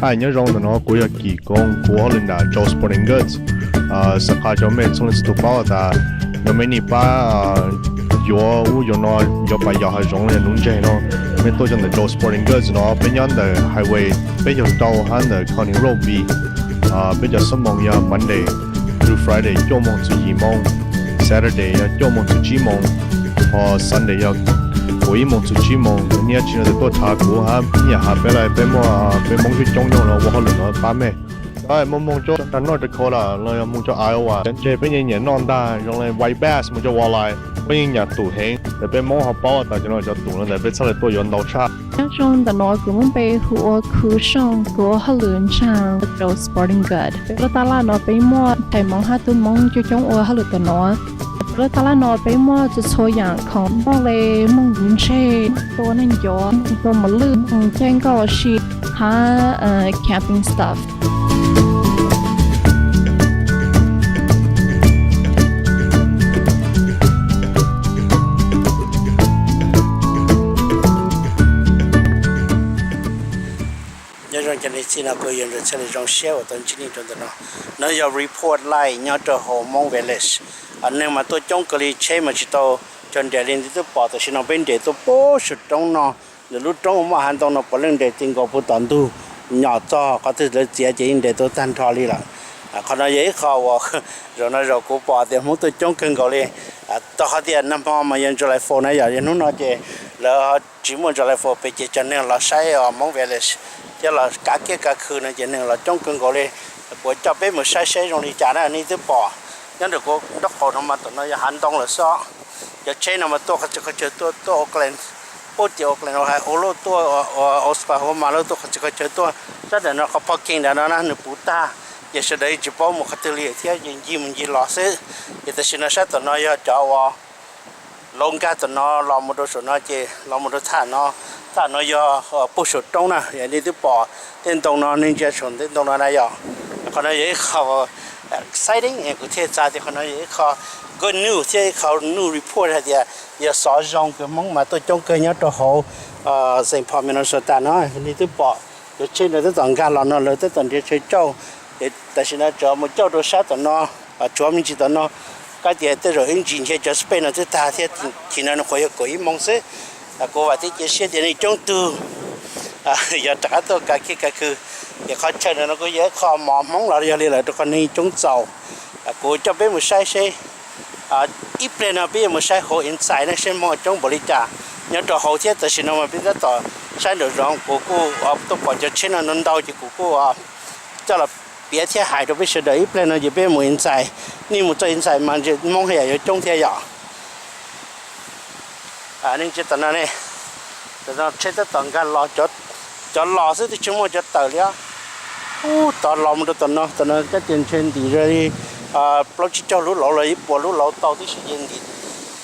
Hais nyob zoo, ntawm no kuv yog Kim Koob, kuv ua hauj lwm nram Joe Sporting Goods. Xav qha cov mej txhua leej txhua tus paub tas yog mej nej pab yuav ub yuav no, yuav pas yos hav zoov los yog nuv ntseg no, mej tuaj rau ntawm Joe Sporting Goods no, peb nyob ntawm highway peb caug rau hab ntawm County Road B. Peb cov xab moos yog Monday through Friday cuaj moos txug yim moos, Saturday yog cuaj moos txug tsib moos, ho Sunday yog kaum ib moos txug tsib moos. Niaj tsis no tuaj thav kuv hab, ib yam has peb lawm, peb muaj, peb Moob coob coob nyob no ua hauj lwm no pab mej. Muaj moog cov North Dakota los yog moog cov Iowa, cov ntseg peb yeej nyiam noj ntag, zoo le white bass, moog cov walleye, peb yeej nyiam tum heev. Ces peb Moob ho paub tas cov no cov tum no ntawd peb txhaj le tuaj yuav ntau tshaj. Nyob zoo, ntawm no kuv muab npe hu ua Khu Sooj, kuv ua hauj lwm ntsaag rau Sporting Goods. Peb lub tab laj no peb muaj ntxhais Moob hab tub Moob coob coob ua hauj lwm tom no. Peb lub tab laj no peb muaj txhua txhua yaam khoom, moog le moog nuv ntseg, moog tua neeg ncuav, moog tua mos lwj, moog caij nkoj si, hab camping stuff. Nyob zoo cov niam txiv, no kuv yuav nrug txhaj le zoo siab uas tau ntsib nej rau ntawm no. No yog report live nyob rau hauv Hmoob Village. Neeg mas tuaj coob kawg li, tsheb mas tsis tau cog nres li, nej twb pom tam sim no peb nres tuaj puag saum roob no, ntawm lub roob uas muaj hav ntoo no puav leej nres ti nkaus puag tom ntug, nyom txog qhov twg lawv txiav ces yeej nres tuaj tag nrho li lawm. Qhov no yog ib qho uas zaum no zaum kuv pom tias Hmoob tuaj coob kawg nkaus li. Tau qhov tias nag hmo mas yog July Fourth na yom, yog hnub no ces lawv tsis muaj July Fourth pem ces cov neeg los saib Hmoob Village thiab los kav kiab kav khw no ces neeg los coob kawg nkaus li. Kuv coj peb mus saib saib zoo li cas na, nej twb pom nyob ntawm kuv nraub qaum no mas tam no yog hav ntoo lawm xwb. Cov tsheb no mas tuaj qhov txhia qhov chaw tuaj, tuaj Oakland, puag tim Oakland, Ohio lawm, tuaj Oklahoma lawm, tuaj qhov txhia qhov chaw tuaj. Sab ntawm no qhov parking ntawm no na nws puv tag, ces sawv daws tsis paub mus qhov twg li thiab, ces ncig mus ncig los xwb. Ces tam sim no sab tom no yog cov uas lawv nkag tom no los mus rau saum no ces los mus rau thaj no. Thaj no yog puag saum roob na, yog nej twb pom tej ntoo no, nej ntsia saum tej ntoo no na yom. Qhov no yog ib qho exciting, kuv thiaj xav tias qhov no yog ib qho good news thiab ib qho news report hais tias yog xov zoo kws Hmoob mas tuaj coob kawg nyob rau hauv Saint Paul, Minnesota no. Nej twb pom cov tsheb no tab tom nkag los no, lawv tab tom nrhiav chaw cauj. Ces tam sim no tsov mus cauj rau sab tom no, tsov me ntsis tom no, kab tias tej zaum ib ntsis nrhiav cov space no twb tag thiab. Chim no nws qhuav yog kaum ib moos xwb. Kuv vam thiab cia siab tias nej coob tug yog rov qab tuaj kav kiab kav khw. Ces qhov chaw no kuj yog ib qho mov Hmoob los yog li lawm rau qhov neeg coob txaus. Kuv coj peb mus saib seb ib pliag no peb yuav mus saib hauv inside na seb Hmoob coob npaum li cas nyob rau hauv thiab. Tam sim no mas peb tab tom saib nraum zoov, kuv kuj tuaj pom cov tsheb no ntau ces kuv kuj coj los piav thiab hais rau peb sawv daws. Ib pliag no ces peb mus inside, nej mus txog inside mas Hmoob haj yam yuav coob thiab yom. Nej ntsia tom no ne, tom no tsheb tab tom nkag los, cov los xwb twb tsis muaj cov tawm li. Ub, tod los mus rau tom no, tom no kab tias ntshe ntim li plaub tsib caug lub lauv los ib puas lub lauv tau tib si ces ntim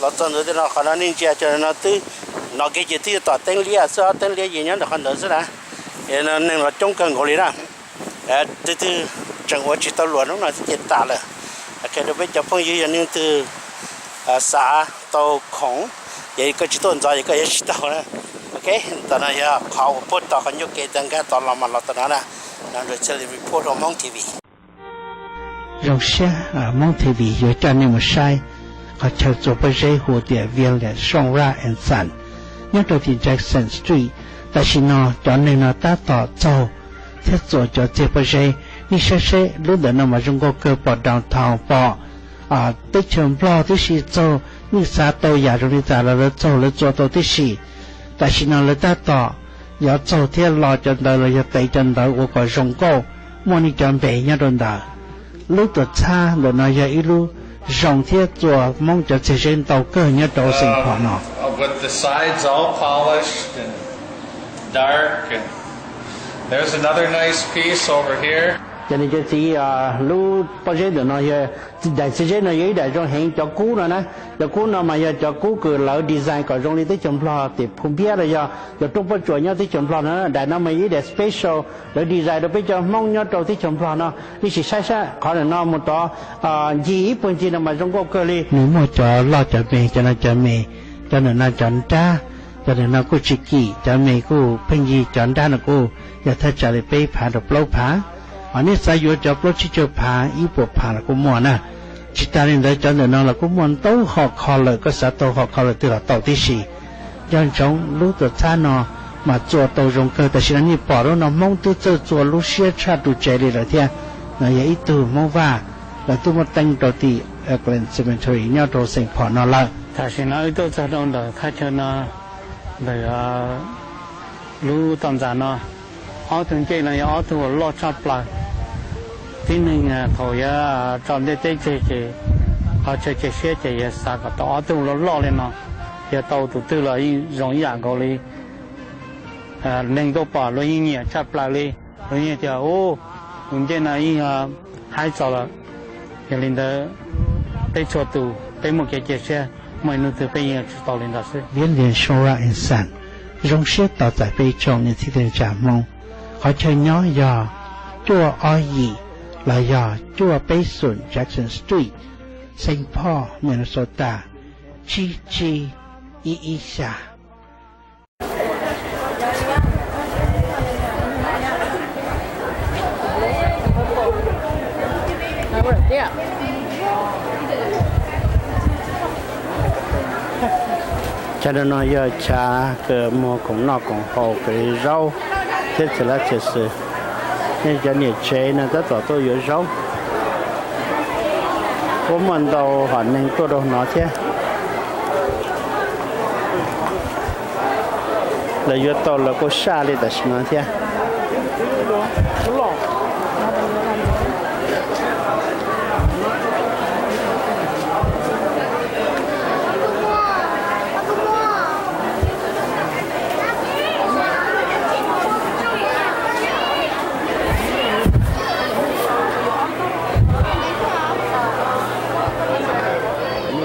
los txog ntawd tej no. Qhov no nej ntsia cov no twb, no kiag ces twb yuav tom teeb liab xwb, teeb liab ces nyob ntawm qhov ntawd xwb na. Es neeg los coob kawg nkaus li na. Twb twb tseem ua tsis tau luag hnub no twb ces tas lawm. Qhia rau peb cov phooj ywg, yog neeg twg xav tau khoom, ces koj tsis tuaj ntxov ces koj yuav tsis tau na. Ok, tom no yog qhov uas puag tom qhov ncauj ke tag nkag tod los mas los tom no na. No nrog Charlie report rau Hmoob T V. Zoo siab Hmoob T V yuav coj nej mus saib qhov chaw txua pob zeb hu tias Vias Liam Sooj Raj and Son nyob rau tim Jackson Street. Tam sim no cov neeg no tab tom txaug thiab txua cov txiag pob zeb. Nej saib seb lub ntawm no mas zoo nkauj kawg, pom downtown, pom teb chaws Nplog tib si txaug. Nej xav tau yam zoo li cas los lawv txaug lawv txua tau tib si. Tam sim no lawv tab tom yuav txaug thiab lo cov ntawv los yog tev cov ntawv ua kom zoo nkauj, muaj nej cov npe nyob rau ntawd. Lub tuam txhab ntawm no yog ib lub zoo thiab txua Hmoob cov txiag zeb ntau kawg nyob rau Saint Paul no. Cov niam cov txiv, lub pob zeb ntawm no yog, daim txiag zeb no yog ib daim zoo heev. Cov kub no na, cov kub no mas yog cov kub kws lawv design kom zoo li teb chaws Nplog tim Phum Npiab los yog cov roob pob tsuas nyob teb chaws Nplog no. Daim no mas yog ib daim special lawv design rau peb cov Hmoob nyob rau teb chaws Nplog no. Nej sim saib sab qhov ntawm no mus tod, ncig ib puag ncig no mas zoo nkauj kawg li. Nws muaj cov loj cov me, cov no cov me, cov ntawm no cov nrab, Cov ntawm no kuj tsis kim, cov me kuj pheej yig, cov nrab no kuj yog thaj tsam li peb phav rau plaub phav. Hos nej xav yuav cov plaub tsib caug phav, ib puas phav los kuj muaj na. Tsis tas li ntawd cov ntawm no los kuj muaj ntau hom kho lawm, koj xav tau hom kho lawm twg los tau tib si. Nco ntsoov lub tuam txhab no mas txua tau zoo kawg, tam sim no nej pom lub no Hmoob twb txawj txua lub siab tshaj ru tsev li lawm thiab. No yog ib tug Hmoob Vaj, lawv twb muab teeb rau tim Oakland Cemetery nyob rau Saint Paul no lawm. Tam sim no wb tuaj txog rau ntawm thaj chaw no, ntawm lub toj ntxas no, ob tug ncej no yog ob tug uas loj tshaj plaws. Tib neeg thaum yuav tso ntiaj teb tseg ces qhov chaw cia siab ces yuav xav kom tau ob tug loj loj li no. Yog tau tus twg los yeej zoo ib yam nkaus li. Neeg tuaj pom luag yeej nyiam tshaj plaws li, luag yeej tias, ub, tus ncej no yeej yog haib txaus lawm. Yog li ntawd, peb txhua tus peb muaj kev cia siab, muaj ib hnub twg peb yeej tsis tau li ntawd xwb. Viv Liaj Sora Insan zoo siab tos txais peb tsoom niam txiv txheej tsa Hmoob. Qhov chaw nyob yog cuaj ob yim los yog cuaj peb xoom Jackson Street, Saint Paul, Minnesota, tsib tsib ib ib xya. Chav no yog chav kws muag khoom noj khoom haus kws zaub thiab txiv lab txiv xwm. Nej cov niam tsev no tab tom tuaj yuav zaub. Kuj muaj ntau hom neeg tuaj rau no thiab. Lawv yuav tau lawv kuj saj li tam sim no thiab.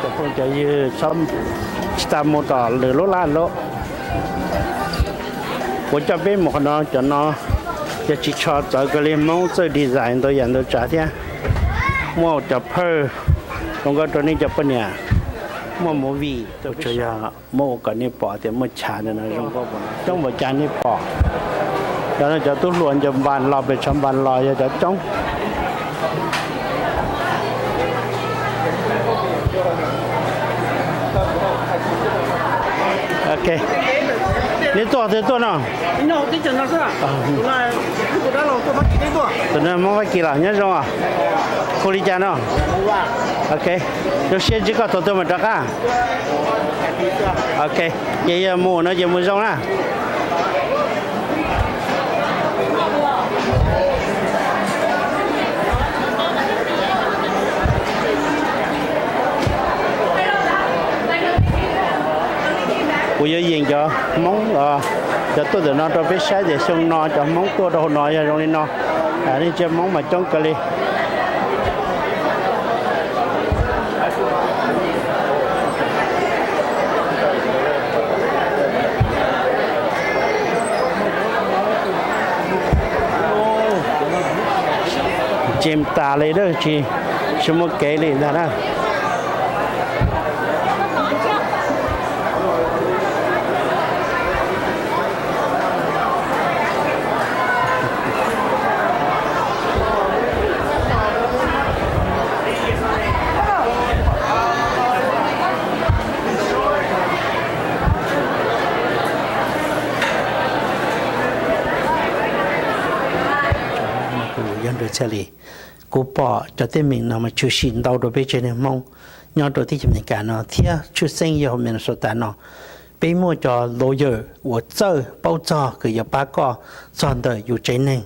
Cov phooj cov ywg tsis tas mus tom lwm lub laj lub. Kuv coj peb mus qhov no, cov no yog tsis tsho txawv kawg li, Hmoob txawj design ntau yam ntau tsav thiab. Muaj cov phawj zoo nkauj rau nej cov poj niam, muaj movie, tsuas yog muab ua kom nej pom tias muaj chav ntawm no zoo nkauj coob npaum cas nej pom. Cov no cov tub hluas ncaws npas los pem tshav npas los yog cov coob. Ok, neb tuaj twg tuaj no? Tus no Hmoob Fab Kis los nyob zoo os. Hu li cas no? Ok, zoo siab ntsib koj, thaum twg mam rov qab? Ok, ces yog mus no ces mus zoo na. Kuv yuav yeem cov Hmoob, cov tuaj ntawm no rau peb saib tias xyoo no cov Hmoob tuaj rau hauv no yog zoo li no. Nej ntsia Hmoob mas coob kawg li. Tsis tas li, tsis muaj kev li ntag na. Yog ntawd thiaj li kuv pom cov teeb meem no mas tshwm sim ntau rau peb tsev neeg Hmoob nyob rau teb chaws Amelikas no thiab tshwj xeeb yog Minnesota no. Peb muaj cov lawyer uas txawj paub txog kws yuav pab koj txog ntawm yus tsev neeg.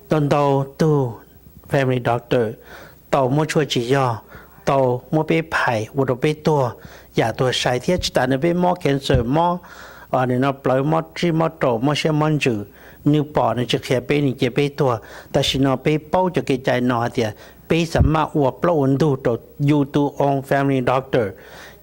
Ntau ntau tug family doctor tau muab tshuaj tsis yog, tau muab peb phais ua rau peb tuag, yam tuag sai thiab. Tsis tas no peb mob cancer, mob no plawv, mob tsib mob raum, mob siab mob ntsws, nws pom nws tsis qhia peb, nws cia peb tuag. Tam sim no peb paub cov kev cai no hais tias peb xav maj ua plaub ua ntug rau yus tus own family doctor.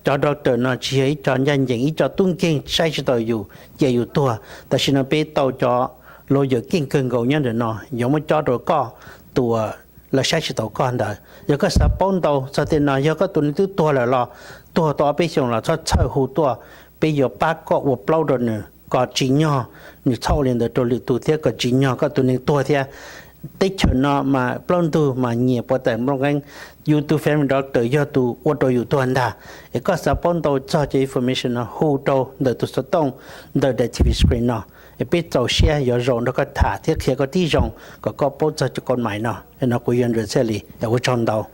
Cov doctor no tsis yog ib co ncaj ncees, ib co tub nkeeg saib tsis taus yus, cia yus tuag. Tam sim no peb tau cov lawyer keej kawg nkaus nyob ntawm no, yuav muab cob rau koj tus uas lawv saib tsis taus koj ntawd. Yog koj xav paub ntau txog tej no, yog koj tus neeg twb tuag lawm los tuag tau ob peb xyoos los txhob txhawj hu tuaj, peb yuav pab koj ua plaub rau nws kom tsim nyog nws txhob ua li ntawd rau lwm tus thiab kom tsim nyog koj tus neeg tuag thiab. Teb chaws no mas plaub ntug mas nyias puav tawm nplooj nqeeb, yus tus family doctor yog tus ua rau yus tuag ntag. Es koj xav paub ntau txog cov information no hu rau ntawm tus xov tooj ntawm daim T V screen no. Es peb txaus siab yuav zaum nrog koj tham thiab qhia koj tib zoo kom koj paub txog cov kauj mais no. No kuv yog Nruas Txhiaj Lis, ua tsaug ntau.